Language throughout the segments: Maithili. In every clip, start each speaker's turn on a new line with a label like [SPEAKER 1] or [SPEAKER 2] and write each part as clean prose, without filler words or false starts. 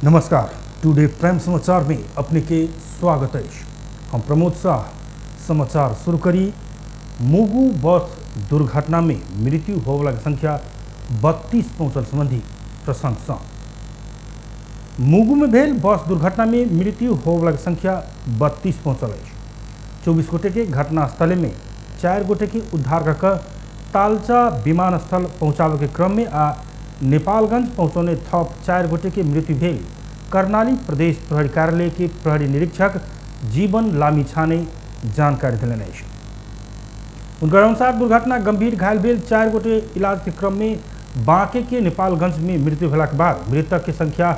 [SPEAKER 1] नमस्कार, टुडे प्राइम समाचार में अपने के स्वागत है। हम प्रमोद शाह। समाचार शुरू करी। मुगु बस दुर्घटना में मृत्यु होवला के संख्या 32 पहुंचल संबंधी प्रसंग से। मुगु में भेल बस दुर्घटना में मृत्यु होवला के संख्या 32 पहुंचल अछि। 24 गोटे के घटनास्थल में 4 गोटे के उद्धार कऽ तालचा विमानस्थल पहुंचावे के क्रम में आ नेपालगंज पहुँचौने थप 4 गोटे के मृत्यु भेल कर्णाली प्रदेश प्रहरी कार्यालय के प्रहरी निरीक्षक जीवन लामिछाने जानकारी देलनि अछि। उनकर अनुसार दुर्घटना गंभीर घायल भेल 4 गोटे इलाज के क्रम में बांके के नेपालगंज में मृत्यु भेलाक बाद मृतक के संख्या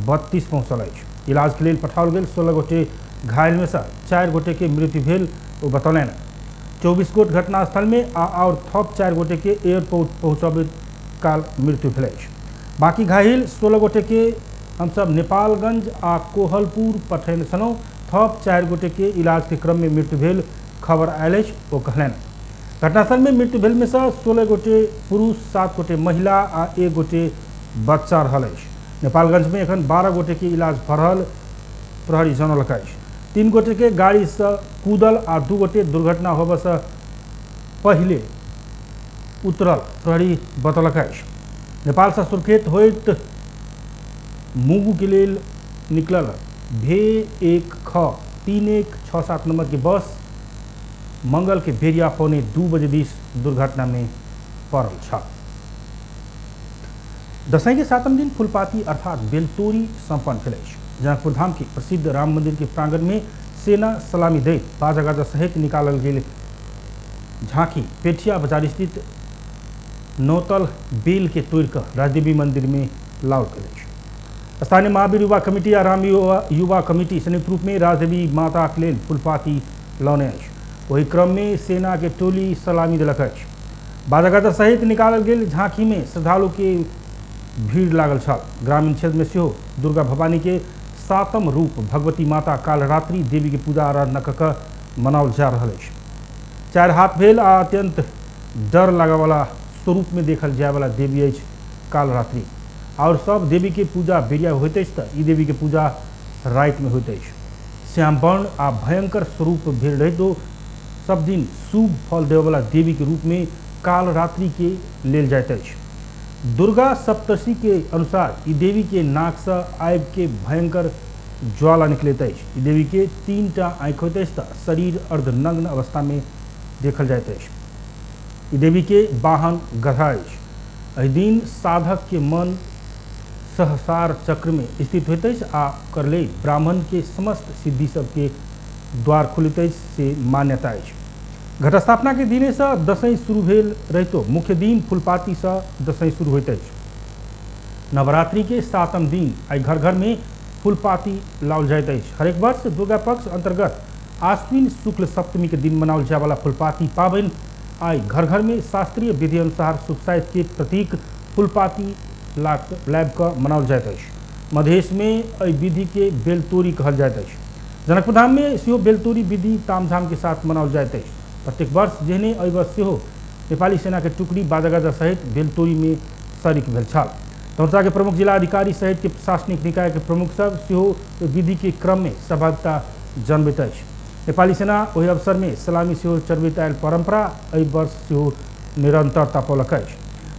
[SPEAKER 1] 32 पहुँचल अछि। इलाज के लेल पठाओल गेल 16 गोटे घायल में से 4 गोटे के मृत्यु भेल ओ बतौलनि। 24 गोट घटनास्थल में आ और थप 4 गोटे के एयरपोर्ट पहुँचबैत काल मृत्यु भेल अछि। बाकी घायल 16 गोटे के हमसब नेपालगंज आ कोहलपुर पठेने छलहुँ। थप 4 गोटे के इलाज के क्रम में मृत्यु भेल खबर आयल अछि, ओ कहलनि। घटनास्थल में मृत्यु भेल में से 16 गोटे पुरुष, 7 गोटे महिला आ 1 गोटे बच्चा रहल अछि। नेपालगंज में एखन 12 गोटे के इलाज भऽ रहल प्रहरी जनौलक अछि। 3 गोटे के गाड़ी से कूदल आ 2 गोटे दुर्घटना होबय से पहिले उतरल प्रहरी बतौलक अछि। नेपाल से सुर्खेत होइत मुगु के लेल निकलल भे 1 ख 3 1 6 7 नंबर के बस मंगल के बेरिया 1:45 बजे दिस दुर्घटना में पड़ल छल। दशैं के 7म दिन फुलपाती अर्थात बेलतोरी सम्पन्न भेल अछि। जनकपुर धाम के प्रसिद्ध राम मंदिर के प्रांगण में सेना सलामी दैत बाजा गाजा सहित निकालल गेल झांकी पेठिया बाजार स्थित नौतल बेल के तोड़िकऽ राजदेवी मंदिर में लाओल गेल अछि। स्थानीय महावीर युवा कमिटी आ राम युवा कमिटी संयुक्त रूप में राजदेवी माता के लेल फुलपाती लौने अछि। ओहि क्रम में सेना के टोली सलामी देलक अछि। बाजा गाजा सहित निकालल गेल झांकी में श्रद्धालु के भीड़ लागल छल। ग्रामीण क्षेत्र में सेहो दुर्गा भवानी के 7म रूप भगवती माता कालरात्रि देवी के पूजा आराधना कऽ कऽ मनाओल जा रहल अछि। 4 हाथ भेल आ अत्यंत डर लागयवला स्वरूप में देखल जायवला देवी अछि कालरात्रि। और सब देवी के पूजा बेरिया होइत अछि तऽ ई देवी के पूजा राति में होइत अछि। श्याम वर्ण आ भयंकर स्वरूप भेल रहितो सब दिन शुभ फल देवला देवी के रूप में कालरात्रि के लेल जाइत अछि। दुर्गा सप्तशी के अनुसार ई देवी के नाक से आगि के भयंकर ज्वाला निकलैत अछि। ई देवी के 3 टा आँखि होइत अछि तऽ शरीर अर्धनग्न अवस्था में देखल जाइत अछि। ई देवी के वाहन गधा अछि। एहि दिन साधक के मन सहसार चक्र में स्थित होइत अछि आ ओकर लेल ब्राह्मण के समस्त सिद्धि सबके द्वार खुलैत अछि से मान्यता अछि। घटस्थापना के दिने से दशैं शुरू भेल रहितो मुख्य दिन फुलपाती से दशैं शुरू होइत अछि। नवरात्रि के 7म दिन आइ घर घर में फुलपाती लाओल जाइत अछि। हरेक वर्ष दुर्गा पक्ष अंतर्गत आश्विन शुक्ल सप्तमी के दिन मनाओल जायवला फुलपाती पाबनि आइ घर घर में शास्त्रीय विधि अनुसार सुख साहित्य के प्रतीक फुलपाती लाबि कऽ मनाओल जाइत अछि। मधेश में एहि विधि के बेलतोरी कहल जाइत अछि। जनकपुर धाम में सेहो बेलतोरी विधि तामझाम के साथ मनाओल जाइत अछि। प्रत्येक वर्ष जेहने एहि वर्ष सेहो नेपाली सेना के टुकड़ी बाजा गाजा सहित बेलतोरी में शरीक भेल छल। धनुषा के प्रमुख जिला अधिकारी सहित के प्रशासनिक निकाय के प्रमुख सब सेहो विधि के क्रम में सहभागिता जनबैत अछि। नेपाली सेना ओहि अवसर में सलामी सेहो चढ़बैत आयल परंपरा एहि वर्ष सेहो निरंतरता पौलक अछि।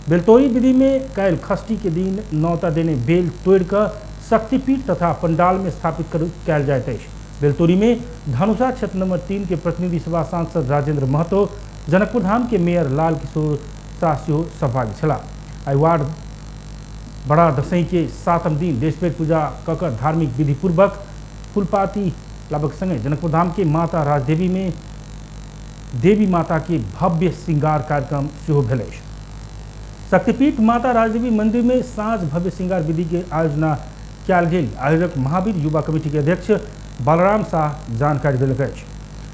[SPEAKER 1] बेलतोरी विधि में काल्हि षष्ठी के दिन नौता देने बेल तोड़िकऽ शक्तिपीठ तथा पंडाल में स्थापित कयल जाइत अछि। बेलतोरी में धनुषा क्षेत्र नंबर 3 के प्रतिनिधि सभा सांसद राजेंद्र महतो, जनकपुर धाम के मेयर लाल किशोर शाह सेहो सहभागी छलाह। आइ वार्ड बड़ा दशैं के 7म दिन देशभरि पूजा कऽ कऽ धार्मिक विधिपूर्वक फुलपाती लाबक संगे जनकपुर धाम के माता राजदेवी में देवी माता के भव्य श्रृंगार कार्यक्रम सेहो भेल अछि। शक्तिपीठ माता राजदेवी मंदिर में साँझ भव्य श्रृंगार विधि के आयोजना कयल गेल। आयोजक महावीर युवा कमिटी के अध्यक्ष बलराम शाह जानकारी देलक अछि।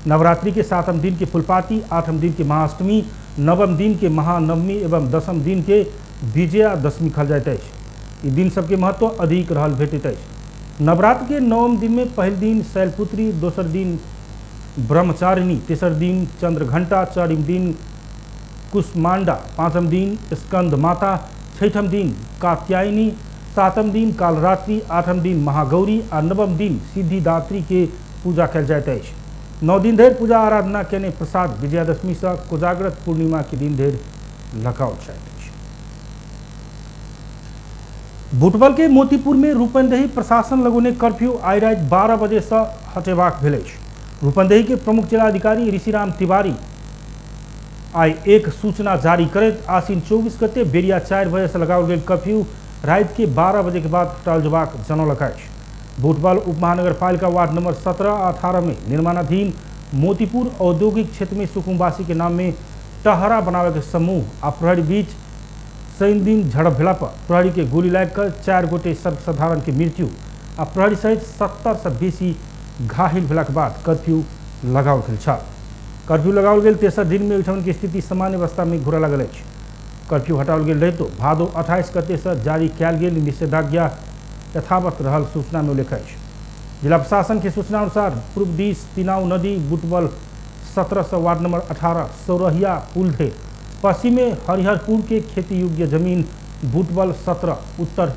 [SPEAKER 1] नवरात्रि के 7म दिन के फुलपाती, 8म दिन के महाअष्टमी, 9म दिन के महानवमी एवं 10म दिन के विजयादशमी कहल जाइत अछि। ई दिन सबके महत्व अधिक रहल भेटैत अछि। नवरात्र के 9म दिन में पहिल दिन शैलपुत्री, दोसर दिन ब्रह्मचारिणी, तेसर दिन चंद्रघंटा, चारिम दिन कुष्मांडा, 5म दिन स्कंद माता, 6ठम दिन कात्यायनी, सातम दिन कालरात्रि, आठम दिन महागौरी आ नवम दिन सिद्धिदात्री के पूजा कयल जाइत अछि। 9 दिन धरि पूजा आराधना केने प्रसाद विजयादशमी से कोजाग्रत पूर्णिमा के दिन धरि लगाओल जाइत अछि। बुटवल के मोतीपुर में रूपन्देही प्रशासन लगौने कर्फ्यू आइ राति 12 बजे से हटेबाक भेल अछि। रूपन्देही के प्रमुख जिलाधिकारी ऋषिराम तिवारी आइ एक सूचना जारी करैत आश्विन 24 गते बेरिया 4 बजे से लगाओल गेल कर्फ्यू राति के 12 बजे के बाद हटाओल जेबाक जनौलक अछि। बुटवल उपमहानगरपालिका वार्ड नंबर 17 आ 18 में निर्माणाधीन मोतीपुर औद्योगिक क्षेत्र में सुकुम्बासी के नाम में टहरा बनावे के समूह आ प्रहरी बीच शनि दिन झड़प भेला पर प्रहरी के गोली लागि 4 गोटे सर्वसाधारण के मृत्यु आ प्रहरी सहित 70 से बेसी घायल भेलाक बाद कर्फ्यू लगाओल गेल छल। कर्फ्यू लगाओल गेल तेसर दिन में ओहिठाम के स्थिति सामान्य अवस्था में घुरऽ लागल अछि। कर्फ्यू हटाओल गेल रहितो भादो 28 गते से जारी कयल गेल निषेधाज्ञा यथावत रहल सूचना में उल्लेख अछि। जिला प्रशासन के सूचना अनुसार पूर्व दिस तिनाउ नदी बुटवल 17 से वार्ड नंबर 18 सौरहिया पुल धरि, पश्चिम में हरिहरपुर के खेती योग्य जमीन बुटवल 17, उत्तर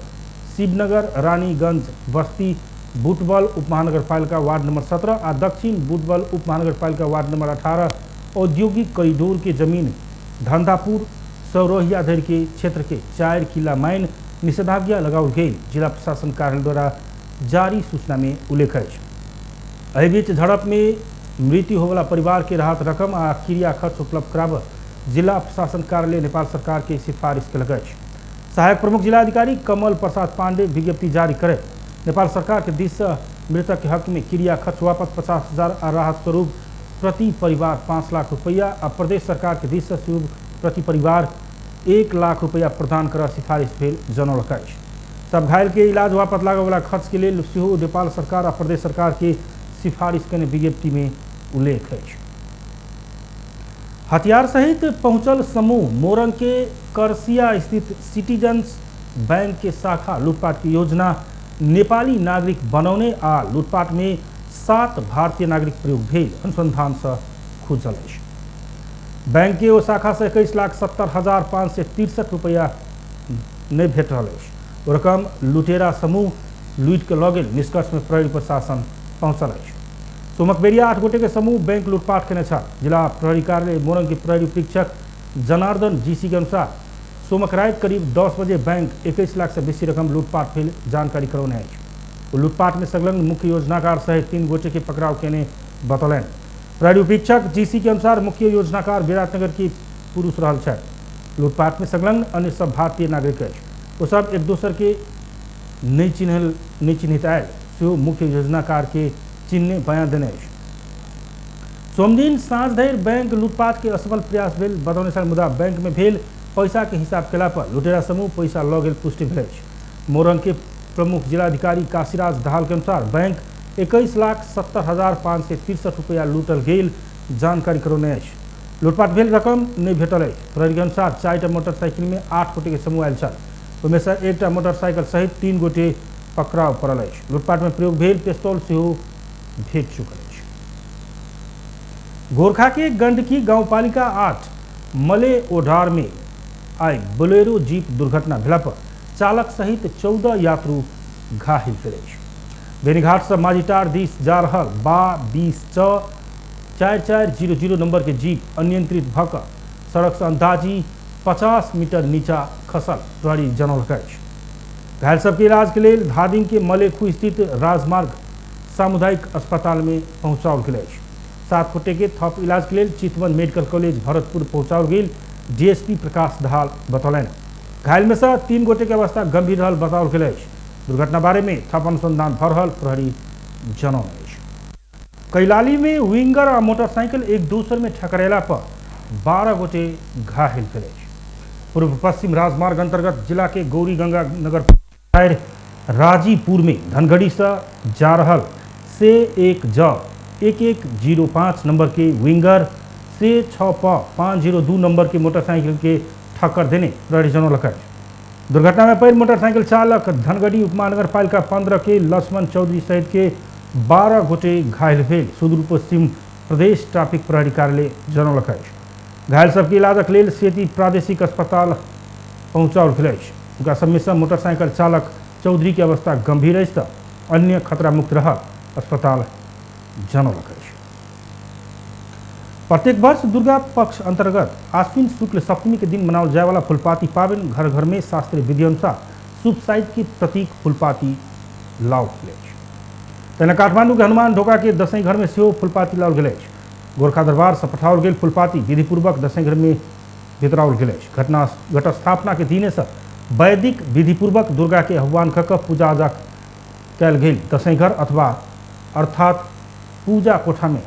[SPEAKER 1] शिवनगर रानीगंज बस्ती बुटवल उपमहानगरपालिका वार्ड नंबर 17 आ दक्षिण बुटवल उपमहानगरपालिका वार्ड नंबर 18 औद्योगिक कॉरिडोर के जमीन धंधापुर सौरहिया धरि के क्षेत्र के 4 किला माइन निषेधाज्ञा लगाओल गेल जिला प्रशासन कार्यालय द्वारा जारी सूचना में उल्लेख अछि। एहि बीच झड़प में मृत्यु होवला परिवार के राहत रकम आ क्रिया खर्च उपलब्ध कराबऽ जिला प्रशासन कार्यालय नेपाल सरकार के सिफारिश कयलक अछि। सहायक प्रमुख जिलाधिकारी कमल प्रसाद पांडे विज्ञप्ति जारी करैत नेपाल सरकार के दिस से मृतक के हक में क्रिया खर्च वापस 50,000 आ राहत स्वरूप प्रति परिवार 5 लाख रुपया आ प्रदेश सरकार के दिस से प्रति परिवार 1 लाख रुपया प्रदान करऽ सिफारिश भेल जनौलक अछि। सब घायल के इलाज वापस लागयवला खर्च के लेल सेहो नेपाल सरकार आ प्रदेश सरकार के सिफारिश कयने विज्ञप्ति में उल्लेख अछि। हथियार सहित पहुंचल समूह मोरंग के करसिया स्थित सिटीजन्स बैंक के शाखा लूटपाट की योजना नेपाली नागरिक बनौने आ लूटपाट में 7 भारतीय नागरिक प्रयोग भेल अनुसंधान से खुजल अछि। बैंक के ओ शाखा से 21,70,563 रुपया नहीं भेट रहल अछि। ओ रकम लुटेरा समूह लूटि के लऽ गेल निष्कर्ष में प्रहरी प्रशासन पहुंचल अछि। सोमक बेरिया 8 गोटे के समूह बैंक लूटपाट केने छल। जिला प्रहरी कार्यालय मोरंग के प्रहरी उपरीक्षक जनार्दन जीसी के अनुसार सोमक राति करीब 10 बजे बैंक 21 लाख से बेसी रकम लूटपाट भेल जानकारी करौने अछि। ओ लूटपाट में संलग्न मुख्य योजनाकार सहित 3 गोटे के पकड़ाव केने बतौलनि। प्रहरी उपरीक्षक जीसी के अनुसार मुख्य योजनाकार विराटनगर के पुरुष रहल छथि। लूटपाट में संलग्न अन्य सब भारतीय नागरिक अछि। ओ सब एक दोसर के नहि चिन्हित आयल सेहो मुख्य योजनाकार के चिन्हने बयान देने अछि। सोमदिन साँझ धरि बैंक लूटपाट के असफल प्रयास भेल बतौने छल, मुदा बैंक में भेल पैसा के हिसाब केला पर लुटेरा समूह पैसा लऽ गेल पुष्टि भेल अछि। मोरंग के प्रमुख जिलाधिकारी काशीराज दाहाल के अनुसार बैंक 21,70,563 रुपया लूटल गेल जानकारी करौने अछि। लूटपाट भेल रकम नहि भेटल अछि। प्रहरी के अनुसार 4टा मोटरसाइकिल में 8 गोटे के समूह आयल छल। ओहिमे से 1टा मोटरसाइकिल सहित 3 गोटे पकड़ाव पड़ल अछि। लूटपाट में प्रयोग भेल पिस्तौल सेहो भेट चुकल अछि। गोरखा के गंडकी गाउँपालिका 8 मले ओढार में आइ बोलेरो जीप दुर्घटना भेला पर चालक सहित 14 यात्रु घायल भेल अछि। बेनीघाट से माझीटार दिस जा रहल बा 20 च 4400 नंबर के जीप अनियंत्रित भऽ कऽ सड़क से अंदाजी 50 मीटर नीचा खसल प्रहरी जनौलक अछि। घायल सबके इलाज के लेल धादिंग के मलेखू स्थित राजमार्ग सामुदायिक अस्पताल में पहुँचाओल गेल अछि। 7 गोटे के थप इलाज के लेल चितवन मेडिकल कॉलेज भरतपुर पहुँचाओल गेल डीएसपी प्रकाश दाहाल बतौलनि। घायल में से 3 गोटे के अवस्था गंभीर रहल बताओल गेल अछि। दुर्घटना बारे में थप अनुसंधान भऽ रहल प्रहरी जनौने अछि। कैलाली में विंगर आ मोटरसाइकिल एक दोसर में ठकरेला पर 12 गोटे घायल भेल अछि। पूर्व पश्चिम राजमार्ग अंतर्गत जिला के गौरी गंगा नगर राजीपुर में धनगढ़ी से जा रहल से 1 ज 1105 नंबर के विंगर से 6 प 502 नंबर के मोटरसाइकिल के ठक्कर देने प्रहरी जनौलक अछि। दुर्घटना में पड़ि मोटरसाइकिल चालक धनगढ़ी उपमहानगरपालिका 15 के लक्ष्मण चौधरी सहित के 12 गोटे घायल भेल सुदूर पश्चिम प्रदेश ट्रैफिक प्रहरी कार्यालय जनौलक अछि। घायल सबके इलाजक लेल सेती प्रादेशिक अस्पताल पहुँचाओल गेल अछि। हुनका सबमे सँ मोटरसाइकिल चालक चौधरी के अवस्था गंभीर अछि त अन्य खतरा मुक्त रहल अस्पताल जनौलक अछि। प्रत्येक वर्ष दुर्गा पक्ष अंतर्गत आश्विन शुक्ल सप्तमी के दिन मनाओल जायवाला फुलपाती पाबनि घर घर में शास्त्रीय विधि अनुसार शुभ साइज के प्रतीक फुलपाती लाओल गेल अछि। तहिना काठमांडू के हनुमान ढोका के दसैँ घर में सेहो फुलपाती लाओल गेल अछि। गोरखा दरबार से पठाओल गेल फुलपाती विधिपूर्वक दसैँ घर में भितराओल गेल अछि। घट स्थापना के दिने से वैदिक विधिपूर्वक दुर्गा के आह्वान कऽ कऽ पूजा अर्चा कयल गेल। दसैँ घर अथवा अर्थात पूजा कोठा में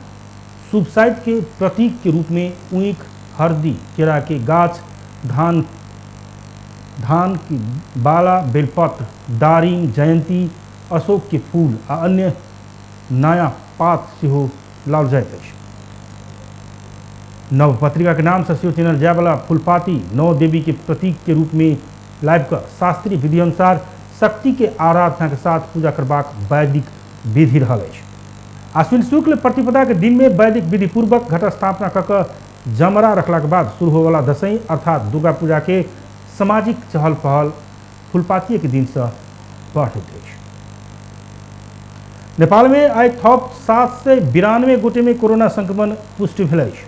[SPEAKER 1] शुभ साइज के प्रतीक के रूप में ऊख, हरदी, केरा के गाछ, धान की बाला, बेलपत्र, दारिम, जयंती, अशोक के फूल आ अन्य नया पात सेहो लाओल जाइत अछि। नवपत्रिका के नाम से सेहो चिन्हल जायवाला फुलपाती नौ देवी के प्रतीक के रूप में लाबि कऽ शास्त्रीय विधि अनुसार शक्ति के आराधना के साथ पूजा करबाक वैदिक विधि रहल अछि। आश्विन शुक्ल प्रतिपदा के दिन में वैदिक विधि पूर्वक घट स्थापना कऽ कऽ जमरा रखला के बाद शुरू होवला दसैँ अर्थात दुर्गा पूजा के सामाजिक चहल पहल फुलपाती के दिन से बढ़ैत अछि। नेपाल में आइ थप 792 गोटे में कोरोना संक्रमण पुष्टि भेल अछि।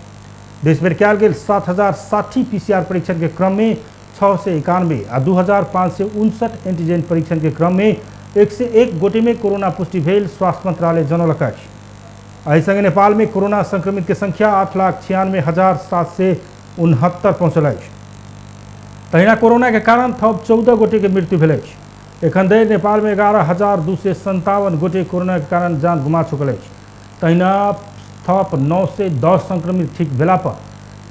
[SPEAKER 1] देशभरि कयल गेल 7060 पीसीआर परीक्षण के क्रम में 691 आ 2559 एंटीजन परीक्षण के क्रम में 101 गोटे में कोरोना पुष्टि भेल स्वास्थ्य मंत्रालय जनौलक अछि। एहि संगे नेपाल में कोरोना संक्रमित के संख्या 8,96,769 पहुँचल अछि। तहिना कोरोना के कारण थप 14 गोटे के मृत्यु भेल अछि। एखन धरि नेपाल में 11,257 गोटे कोरोना के कारण जान गुमा चुकल अछि। तहिना थप 910 संक्रमित ठीक भेला पर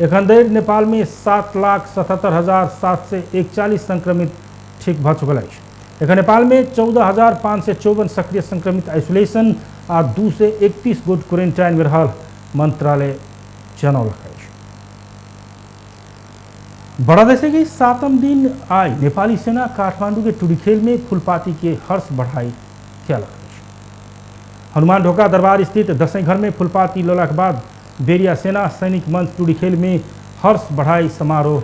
[SPEAKER 1] एखन धरि नेपाल में 7,77,741 संक्रमित ठीक भऽ चुकल अछि। एखन नेपाल में 14,554 सक्रिय संक्रमित आइसोलेशन आ 231 गोट क्वारेंटाइन में रहल मंत्रालय जनौलक अछि। बड़ा दशैं के 7म दिन आइ नेपाली सेना काठमांडू के टुडीखेल में फुलपाती के हर्ष बढ़ाई कयलक अछि। हनुमान ढोका दरबार स्थित दसैँ घर में फुलपाती लौला के बाद बेरिया सेना सैनिक मंच टुडीखेल में हर्ष बढ़ाई समारोह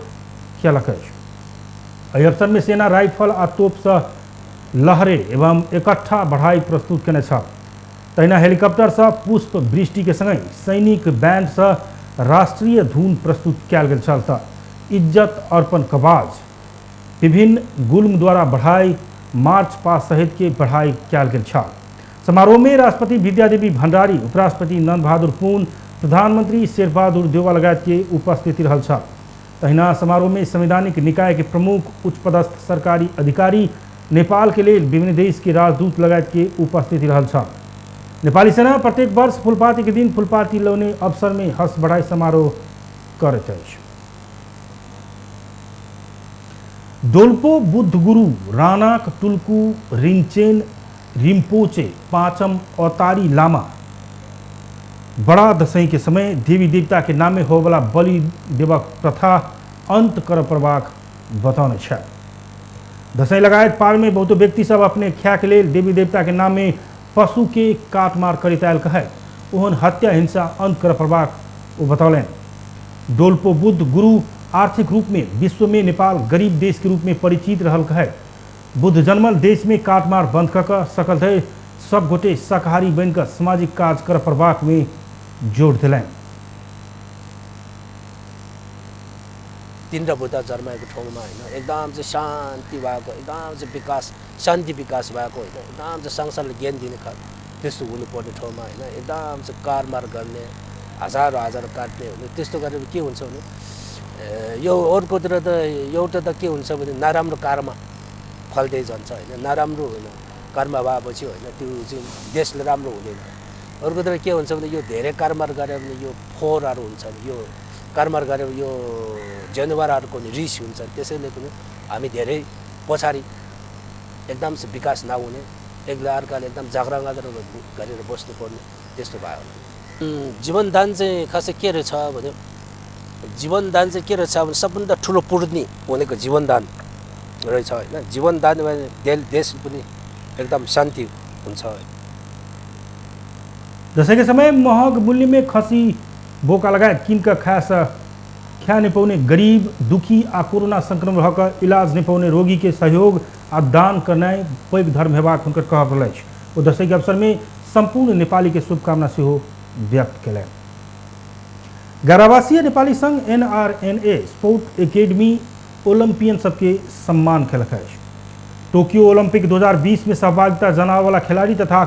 [SPEAKER 1] कयलक अछि। एहि अवसर में सेना राइफल आ तोप से लहरे एवं इकट्ठा बढ़ाई प्रस्तुत केने छल। तहिना हेलीकॉप्टर से पुष्प वृष्टि के संगहि सैनिक बैंड से राष्ट्रीय धुन प्रस्तुत कयल गेल छल। त इज्जत अर्पण कबाज विभिन्न गुल्म द्वारा बढ़ाई मार्च पास सहित के बढ़ाई कयल गेल छल। समारोह में राष्ट्रपति विद्यादेवी भंडारी, उपराष्ट्रपति नंद बहादुर पुन, प्रधानमंत्री शेरबहादुर देउवा लगायत के उपस्थिति रहल छल। तहिना समारोह में संवैधानिक निकाय के प्रमुख, उच्च पदस्थ सरकारी अधिकारी, नेपाल के लेल विभिन्न देश के राजदूत लगायत के उपस्थिति रहल छल। नेपाली सेना प्रत्येक वर्ष फुलपाती के दिन फुलपाती लौने अवसर में हर्ष बढ़ाई समारोह करैत अछि। डोल्पो बुद्ध गुरु राणाक टुल्कु रिंचेन रिम्पोचे पांचम अवतारी लामा बड़ा दशैं के समय देवी देवता के नामे होवला बलि देवक प्रथा अंत कर पड़बाक बतौने छथि। दशैं लगायत पार में बहुतो व्यक्ति सब अपने ख्या के लेल देवी देवता के नामे पशु के काटमार करैत आयल कहै ओहन हत्या हिंसा अंत कर पड़बाक ओ बतौलनि। डोल्पो बुद्ध गुरु आर्थिक रूप में विश्व में नेपाल गरीब देश के रूप में परिचित रहल कहै बुद्ध जन्मल देश में काटमार बंद कऽ कऽ सकल धरि सब गोटे शाकाहारी बनिकऽ सामाजिक काज कर पड़बाक में जोड़ देलनि।
[SPEAKER 2] तिनवटा बुद्ध जन्माएको ठाउँमा हैन एकदम चाहिँ शान्ति भएको, एकदम चाहिँ विकास, शान्ति विकास भएको हैन, एकदम चाहिँ संसारले ज्ञान दिने खाल त्यस्तो हुनुपर्ने ठाउँमा हैन एकदम चाहिँ कारमार गर्ने, हजारौँ हजार काट्ने हुने, त्यस्तो गरेर के हुन्छ भने यो अर्कोतिर त एउटा त के हुन्छ भने नराम्रो कर्म फल्दै जान्छ हैन, नराम्रो होइन कर्म भएपछि होइन त्यो चाहिँ देशले राम्रो हुँदैन। अर्कोतिर के हुन्छ भने यो धेरै कर्महरू गऱ्यो भने यो फोहोरहरू हुन्छ, यो कर्महरू गऱ्यो यो जनावरहरूको नि रिस हुन्छ, त्यसैले पनि हामी धेरै पछाडि एकदम विकास नहुने, एकले अर्काले एकदम झगडा गरेर बस्नुपर्ने त्यस्तो भयो। जीवनदान चाहिँ खासै के रहेछ भने जीवनदान चाहिँ के रहेछ भने सबभन्दा ठुलो पुण्य भनेको जीवनदान रहेछ हैन। जीवनदान भने देश पनि एकदम शान्ति हुन्छ।
[SPEAKER 1] दशैं के समय महग मूल्य में खसी बोका लगायत किनकर खा नहीं पाउने गरीब दुखी आ कोरोना संक्रमण भऽ इलाज नहीं पाउने रोगी के सहयोग आ दान करनाइ पैघ धर्म हेबाक हुनकर कहब रहल अछि। ओ दशैं के अवसर में संपूर्ण नेपाली के शुभकामना सेहो व्यक्त कयलनि। गैरआवासीय नेपाली संघ एनआरएनए स्पोर्ट एकेडमी ओलंपियन सबके सम्मान कयलक अछि। टोक्यो ओलंपिक 2020 में सहभागिता जनावला खिलाड़ी तथा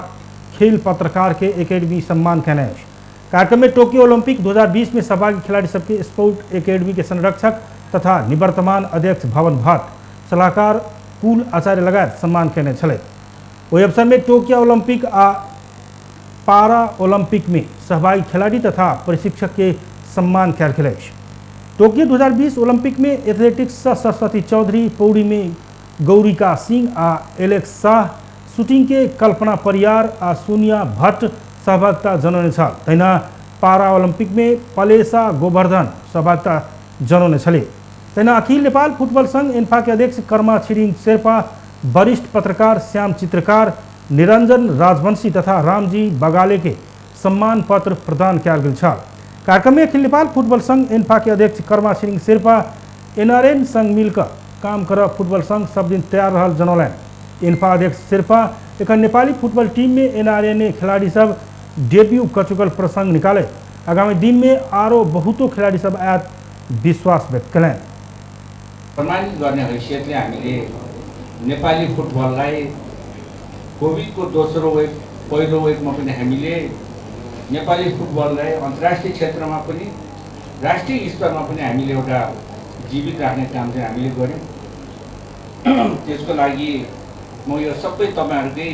[SPEAKER 1] खेल पत्रकार के एकेडमी सम्मान कयने अछि। कार्यक्रम में टोक्यो ओलंपिक 2020 में सहभागी खिलाड़ी सबके स्पोर्ट एकेडमी के संरक्षक तथा निवर्तमान अध्यक्ष भवन भट्ट, सलाहकार कुल आचार्य लगायत सम्मान कयने छलथि। ओहि अवसर में टोक्यो ओलंपिक आ पारा ओलंपिक में सहभागी खिलाड़ी तथा प्रशिक्षक के सम्मान कयल गेल अछि। टोक्यो 2020 ओलंपिक में एथलेटिक्स सँ सरस्वती चौधरी, पौड़ी में गौरिका सिंह आ एलेक्स शाह, शूटिंग के कल्पना परियार आ सोनिया भट्ट सहभागिता जनौने छल। तहिना पारा ओलंपिक में पलेसा गोवर्धन सहभागिता जनौने छलै। तहिना अखिल नेपाल फुटबॉल संघ एन्फा के अध्यक्ष कर्मा छिरिङ शेर्पा, वरिष्ठ पत्रकार श्याम चित्रकार, निरंजन राजवंशी तथा रामजी बगाले के सम्मान पत्र प्रदान कयल गेल छल। कार्यक्रम में अखिल नेपाल फुटबॉल संघ एन्फा के अध्यक्ष कर्मा छिरिङ शेर्पा एनआरएन संग मिलकर काम कर फुटबॉल संघ सब दिन तैयार रहल जनौलनि। एन्फा अध्यक्ष शेर्पा एखन नेपाली फुटबॉल टीम में एनआरएनए खिलाड़ी सब डेब्यू क चुकल प्रसंग निकाले आगामी दिन में आरो बहुतो खिलाड़ी सब आयत विश्वास व्यक्त कयलनि।
[SPEAKER 3] प्रमाणित गर्ने हैसियतले हामीले नेपाली फुटबललाई कोभिडको दोस्रो वेभ, पहिलो वेभमा पनि हामीले नेपाली फुटबललाई अन्तर्राष्ट्रिय क्षेत्रमा पनि राष्ट्रिय स्तरमा पनि हामीले एउटा जीवित राख्ने काम चाहिँ हामीले गऱ्यौँ। त्यसको लागि म यो सबै तपाईँहरूकै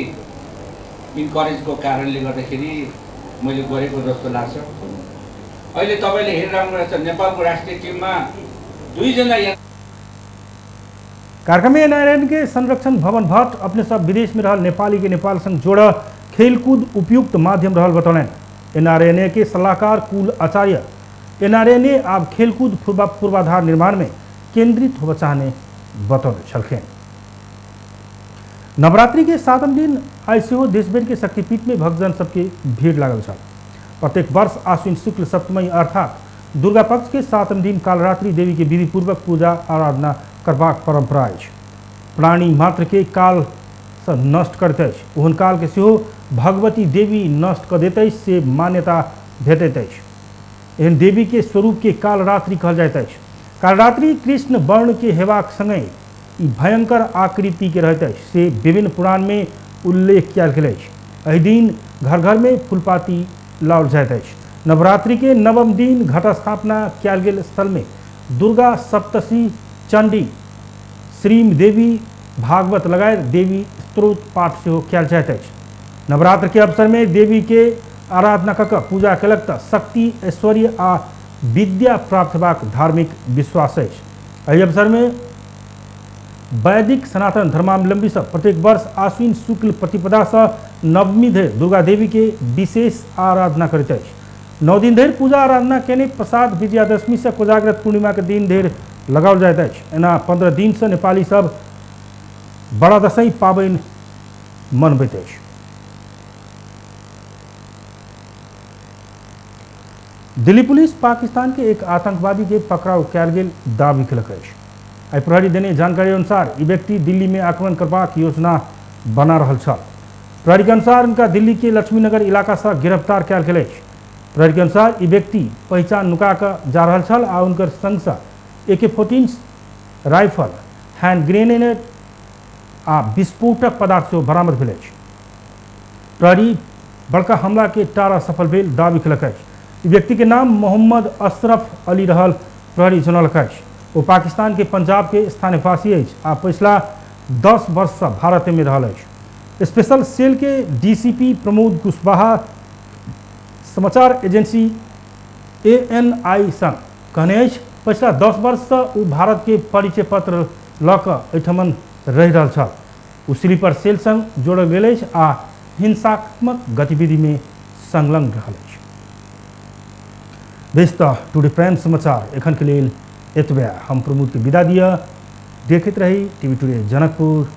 [SPEAKER 3] इन्करेजको कारणले गर्दाखेरि मैले गरेको जस्तो लाग्छ। अहिले तपाईँले हेरिरहनु भएको छ नेपालको राष्ट्रिय टिममा दुईजना।
[SPEAKER 1] कार्यक्रम में एनआरएन के संरक्षण भवन भट्ट अपने सब विदेश में रहल नेपाली के नेपाल संग जोड़ खेलकूद उपयुक्त माध्यम रहल बतौलनि। एनआरएनए के सलाहकार कुल आचार्य एनआरएनए आब खेलकूद पूर्वाधार निर्माण में केंद्रित होबय चाहने बतौने छलखिन। नवरात्रि के सातम दिन आइ सेहो देशभरि के शक्तिपीठ में भक्तजन सबके भीड़ लागल छल। प्रत्येक वर्ष आश्विन शुक्ल सप्तमी अर्थात दुर्गा पक्ष के सातम दिन कालरात्रि देवी के विधिपूर्वक पूजा आराधना करबाक परंपरा अछि। प्राणी मात्र के काल सँ नष्ट करैत अछि, ओहन काल के सेहो भगवती देवी नष्ट कऽ दैत अछि से मान्यता भेटैत अछि। एहन देवी के स्वरूप के कालरात्रि कहल जाइत अछि। कालरात्रि कृष्ण वर्ण के हेबाक संगहि ई भयंकर आकृति के रहैत अछि से विभिन्न पुराण में उल्लेख कयल गेल अछि। एहि दिन घर घर में फुलपाती लाओल जाइत अछि। नवरात्रि के नवम दिन घट स्थापना कयल गेल स्थल में दुर्गा सप्तशी, चंडी, श्रीम देवी, भागवत लगायत देवी स्तोत्र पाठ सेहो कयल जाइत अछि। नवरात्र के अवसर में देवी के आराधना कऽ कऽ पूजा कयलक तऽ शक्ति, ऐश्वर्य आ विद्या प्राप्त हेबाक धार्मिक विश्वास अछि। एहि अवसर में वैदिक सनातन धर्मावलंबी सब प्रत्येक वर्ष आश्विन शुक्ल प्रतिपदा सँ नवमी धरि दुर्गा देवी के विशेष आराधना करैत अछि। 9 दिन धरि पूजा आराधना केने प्रसाद विजयादशमी से कोजाग्रत पूर्णिमा के दिन धरि लगाओल जाइत अछि। एना 15 दिन से नेपाली सब बड़ा दशैं पाबनि मनबैत अछि। दिल्ली पुलिस पाकिस्तान के एक आतंकवादी के पकड़ाव कयल गेल दावी कयलक अछि। आइ प्रहरी देने जानकारी अनुसार ई व्यक्ति दिल्ली में आक्रमण करबाक योजना बना रहल छल। प्रहरी के अनुसार उनका दिल्ली के लक्ष्मीनगर इलाका से गिरफ्तार कयल गेल अछि। प्रहरी के अनुसार ई व्यक्ति पहचान नुका कऽ जा रहल छल आ उनकर संगसँ AK-14 rifle, hand grenade आ विस्फोटक पदार्थ सेहो बरामद भेल अछि। प्रहरी बड़का हमला के टारा सफल भेल दावी कयलक अछि। ई व्यक्ति के नाम मोहम्मद अशरफ अली रहल प्रहरी जनौलक अछि। ओ पाकिस्तान के पंजाब के स्थानीयवासी अछि आ पछिला 10 वर्ष से भारत में रहल अछि। स्पेशल सेल के डीसीपी प्रमोद कुशवाहा समाचार एजेंसी एएनआई संग कहने अछि पछिला 10 वर्ष से ओ भारत के परिचय पत्र लऽ कऽ एहिठमन रहि रहल छल। ओ स्लीपर सेल संग जोड़ल गेल अछि आ हिंसात्मक गतिविधि में संलग्न रहल अछि। बेस तऽ टुडे प्राइम समाचार एखन के लेल एतबे। हम प्रमोद के विदा दिअ। देखैत रही टीवी टुडे जनकपुर।